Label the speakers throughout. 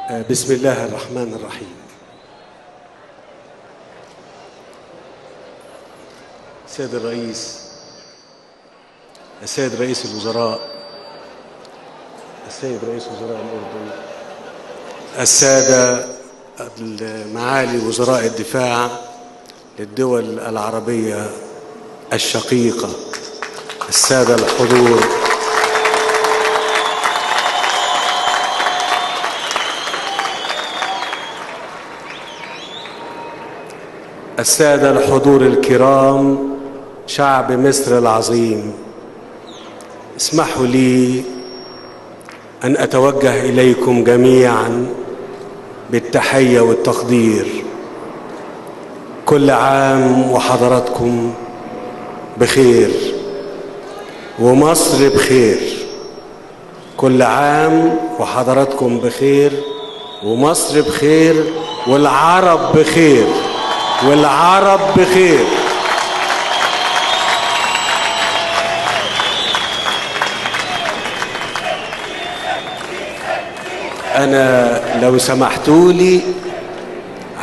Speaker 1: بسم الله الرحمن الرحيم. السيد الرئيس، السيد رئيس الوزراء، السيد رئيس وزراء الأردن، السادة معالي وزراء الدفاع للدول العربية الشقيقة، السادة الحضور، السادة الحضور الكرام، شعب مصر العظيم، اسمحوا لي أن أتوجه إليكم جميعا بالتحية والتقدير. كل عام وحضراتكم بخير ومصر بخير. كل عام وحضراتكم بخير ومصر بخير والعرب بخير والعرب بخير. أنا لو سمحتولي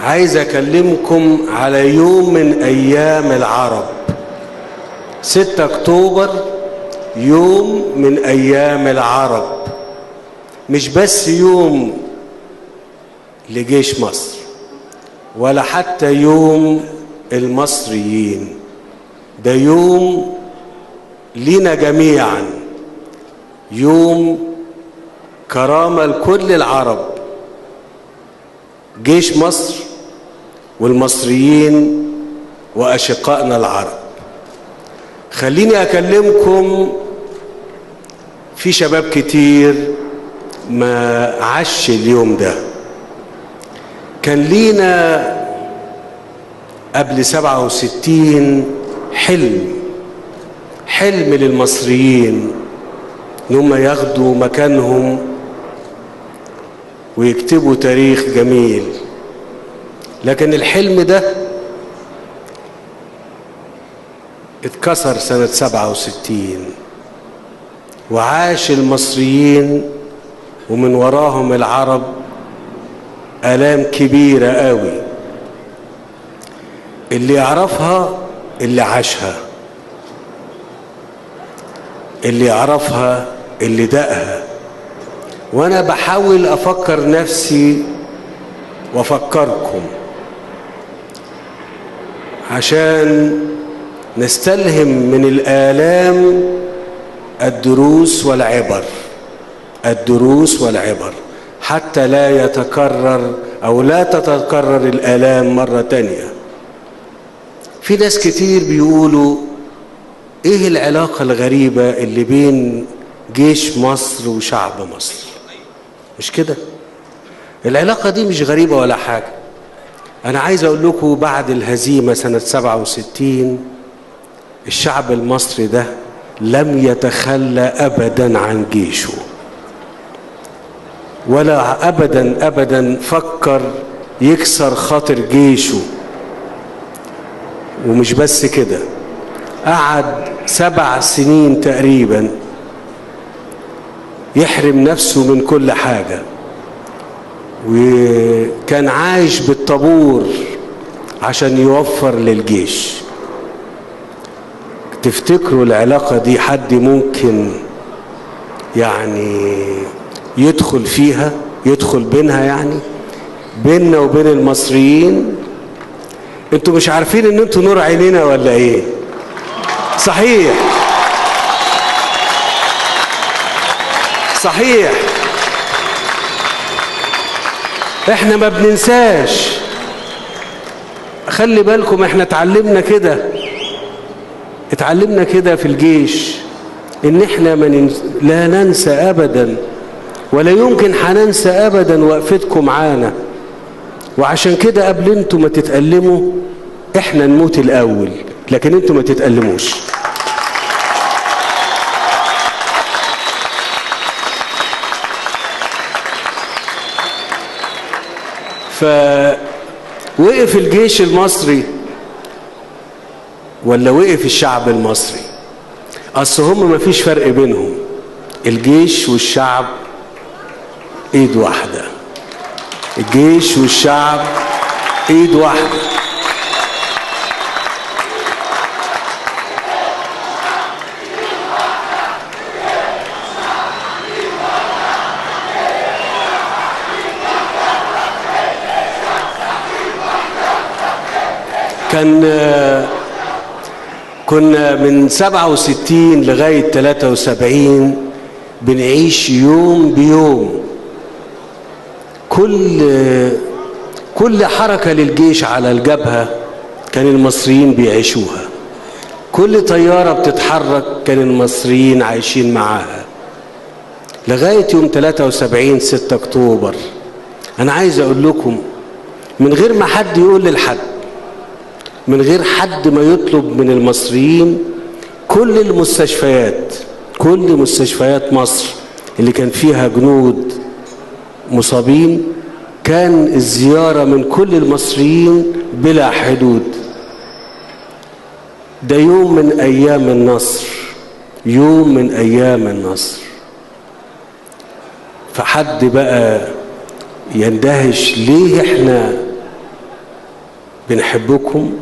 Speaker 1: عايز أكلمكم على يوم من أيام العرب، 6 أكتوبر يوم من أيام العرب، مش بس يوم لجيش مصر ولا حتى يوم المصريين، ده يوم لينا جميعا، يوم كرامة لكل العرب، جيش مصر والمصريين وأشقائنا العرب. خليني أكلمكم في شباب كتير ما عاش اليوم ده. كان لينا قبل 67 حلم، حلم للمصريين إن هم ياخدوا مكانهم ويكتبوا تاريخ جميل، لكن الحلم ده اتكسر سنة 67، وعاش المصريين ومن وراهم العرب آلام كبيرة قوي، اللي يعرفها اللي عاشها، اللي يعرفها اللي دقها. وأنا بحاول أفكر نفسي وأفكركم عشان نستلهم من الآلام الدروس والعبر، الدروس والعبر، حتى لا يتكرر أو لا تتكرر الآلام مرة تانية. في ناس كتير بيقولوا إيه العلاقة الغريبة اللي بين جيش مصر وشعب مصر؟ مش كده؟ العلاقة دي مش غريبة ولا حاجة. أنا عايز أقول لكم بعد الهزيمة سنة 67 الشعب المصري ده لم يتخلى أبدا عن جيشه، ولا أبدا أبدا فكر يكسر خاطر جيشه. ومش بس كده، قعد 7 سنين تقريبا يحرم نفسه من كل حاجة، وكان عايش بالطابور عشان يوفر للجيش. تفتكروا العلاقة دي حد ممكن يعني يدخل فيها، يدخل بينها، يعني بيننا وبين المصريين؟ انتوا مش عارفين ان انتوا نور عينينا ولا ايه؟ صحيح صحيح، احنا ما بننساش. خلي بالكم احنا اتعلمنا كده، اتعلمنا كده في الجيش ان احنا لا ننسى ابدا، ولا يمكن هننسى ابدا وقفتكم معانا. وعشان كده قبل انتوا ما تتألموا احنا نموت الاول، لكن انتوا ما تتألموش. فوقف الجيش المصري ولا وقف الشعب المصري؟ اصل هم ما فيش فرق بينهم، الجيش والشعب ايد واحدة. الجيش والشعب ايد واحدة. كنا من 67 لغاية 73 بنعيش يوم بيوم، كل حركة للجيش على الجبهة كان المصريين بيعيشوها، كل طيارة بتتحرك كان المصريين عايشين معاها، لغاية يوم 73 6 أكتوبر. أنا عايز أقول لكم من غير ما حد يقول للحد، من غير حد ما يطلب من المصريين، كل المستشفيات، كل مستشفيات مصر اللي كان فيها جنود مصابين، كان الزيارة من كل المصريين بلا حدود. ده يوم من أيام النصر، يوم من أيام النصر. فحد بقى يندهش ليه احنا بنحبكم،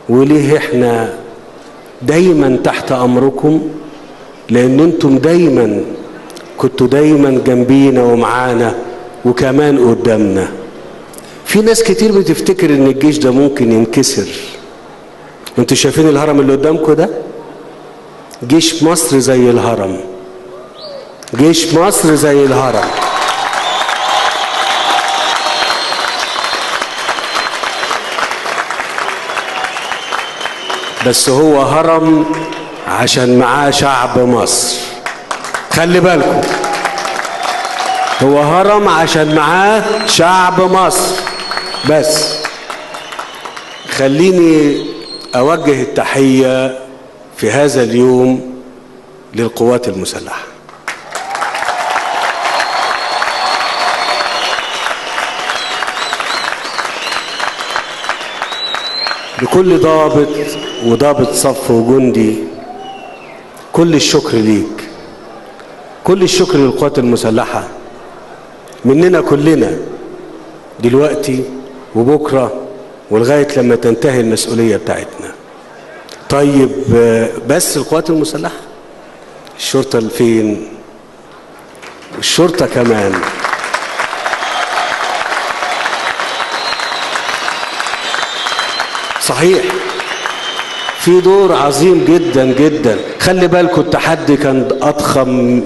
Speaker 1: وليه احنا دايما تحت أمركم، لأن انتم دايما كنتوا دايما جنبينا ومعانا وكمان قدامنا. في ناس كتير بتفتكر ان الجيش ده ممكن ينكسر. انتوا شايفين الهرم اللي قدامكم ده؟ جيش مصر زي الهرم، جيش مصر زي الهرم. بس هو هرم عشان معاه شعب مصر. خلي بالكم، هو هرم عشان معاه شعب مصر بس. خليني أوجه التحية في هذا اليوم للقوات المسلحة. لكل ضابط وضابط صف وجندي، كل الشكر ليك، كل الشكر للقوات المسلحة مننا كلنا دلوقتي وبكرة ولغاية لما تنتهي المسؤولية بتاعتنا. طيب بس القوات المسلحة، الشرطة فين؟ الشرطة كمان. صحيح في دور عظيم جدا جدا. خلي بالكم التحدي كان أضخم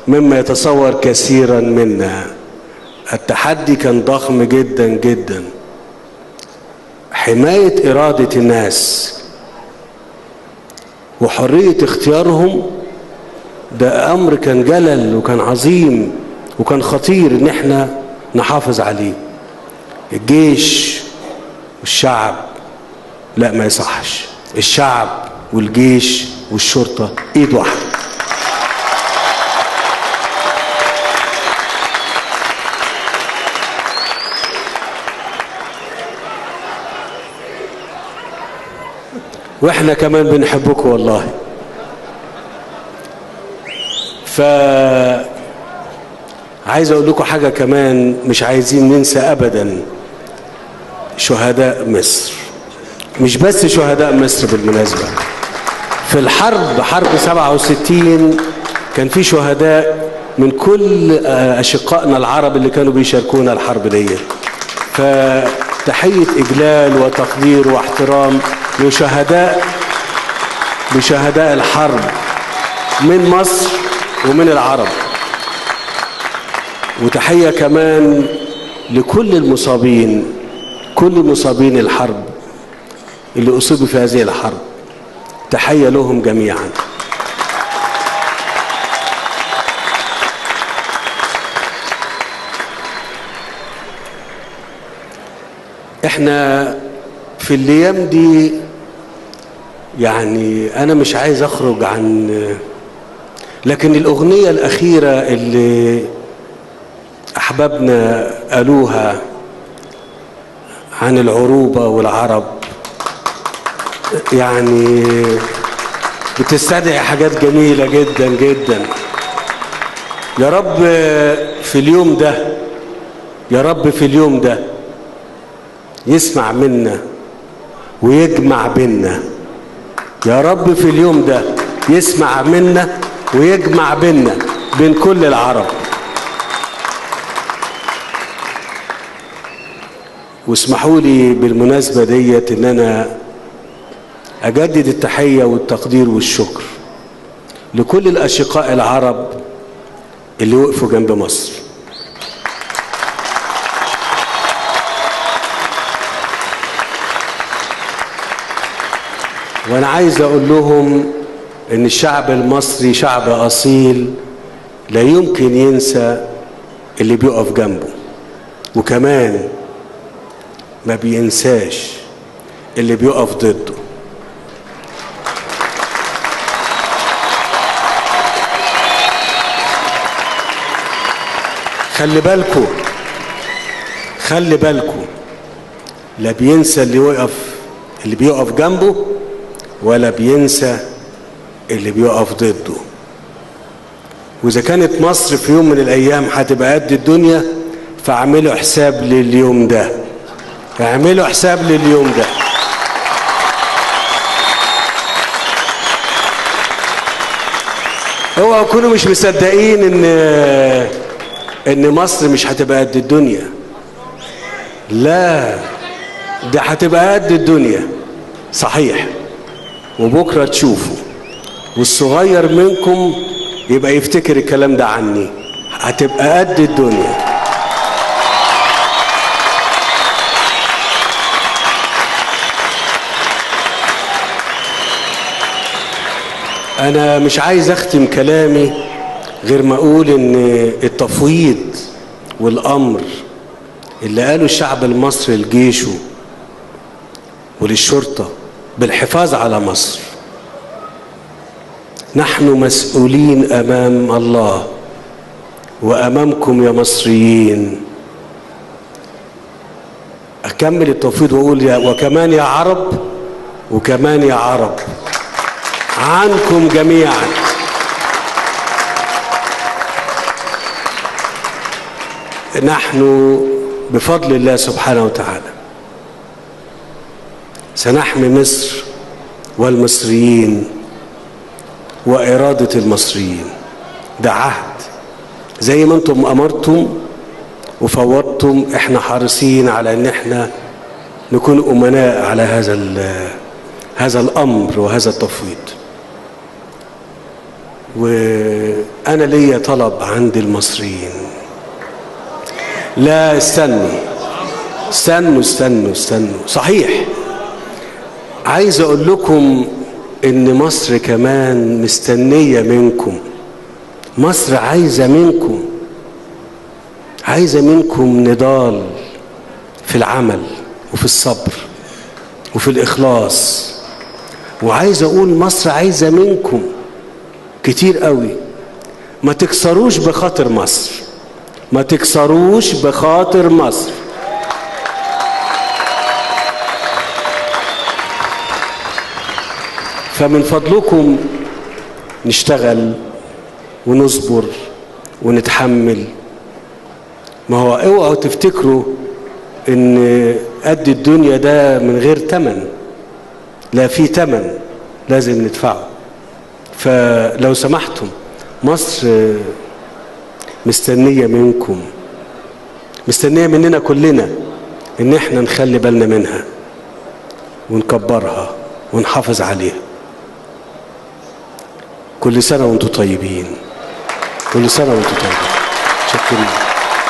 Speaker 1: مما يتصور كثيرا منا. التحدي كان ضخم جدا جدا. حماية إرادة الناس وحرية اختيارهم ده أمر كان جلل وكان عظيم وكان خطير إن احنا نحافظ عليه. الجيش والشعب لا ما يصحش، الشعب والجيش والشرطة ايد واحدة. واحنا كمان بنحبكم والله. ف عايز اقول لكم حاجة كمان مش عايزين ننسى ابدا، شهداء مصر. مش بس شهداء مصر بالمناسبة، في الحرب، حرب 67، كان في شهداء من كل أشقائنا العرب اللي كانوا بيشاركونا الحرب دي. فتحية إجلال وتقدير واحترام لشهداء الحرب من مصر ومن العرب. وتحية كمان لكل المصابين، كل مصابين الحرب اللي أصيبوا في هذه الحرب، تحية لهم جميعا. احنا في الايام دي يعني انا مش عايز اخرج عن، لكن الاغنية الاخيرة اللي احبابنا قالوها عن العروبة والعرب يعني بتستدعي حاجات جميلة جدا جدا. يا رب في اليوم ده يا رب في اليوم ده يسمع منا ويجمع بينا. يا رب في اليوم ده يسمع منا ويجمع بينا، بين كل العرب. واسمحوا لي بالمناسبة ديت ان انا اجدد التحية والتقدير والشكر لكل الاشقاء العرب اللي وقفوا جنب مصر. وانا عايز اقول لهم ان الشعب المصري شعب اصيل لا يمكن ينسى اللي بيقف جنبه، وكمان ما بينساش اللي بيقف ضده. خلي بالكم، خلي بالكم، لا بينسى اللي بيقف جنبه، ولا بينسى اللي بيقف ضده. وإذا كانت مصر في يوم من الأيام هتبقى قد الدنيا، فاعملوا حساب لليوم ده، اعملوا حساب لليوم ده. اوعوا تكونوا مش مصدقين ان مصر مش هتبقى قد الدنيا. لا، ده هتبقى قد الدنيا صحيح، وبكره تشوفوا، والصغير منكم يبقى يفتكر الكلام ده عني، هتبقى قد الدنيا. أنا مش عايز أختم كلامي غير ما أقول إن التفويض والأمر اللي قاله الشعب المصري لجيشه وللشرطة بالحفاظ على مصر، نحن مسؤولين أمام الله وأمامكم يا مصريين. أكمل التفويض وأقول وكمان يا عرب، وكمان يا عرب عنكم جميعا. نحن بفضل الله سبحانه وتعالى سنحمي مصر والمصريين وإرادة المصريين. ده عهد، زي ما انتم أمرتم وفوضتم، احنا حريصين على ان احنا نكون أمناء على هذا الأمر وهذا التفويض. وأنا ليا طلب عند المصريين، لا استنوا استنوا استنوا استنوا. صحيح عايز أقول لكم إن مصر كمان مستنية منكم، مصر عايزة منكم، عايزة منكم نضال في العمل وفي الصبر وفي الإخلاص. وعايز أقول مصر عايزة منكم كتير قوي، ما تكسروش بخاطر مصر، ما تكسروش بخاطر مصر. فمن فضلكم نشتغل ونصبر ونتحمل. ما هو اوعوا تفتكروا ان قد الدنيا ده من غير تمن، لا، في تمن لازم ندفعه. فلو سمحتم مصر مستنية منكم، مستنية مننا كلنا ان احنا نخلي بالنا منها ونكبرها ونحافظ عليها. كل سنة وانتم طيبين، كل سنة وانتم طيبين. شكرا.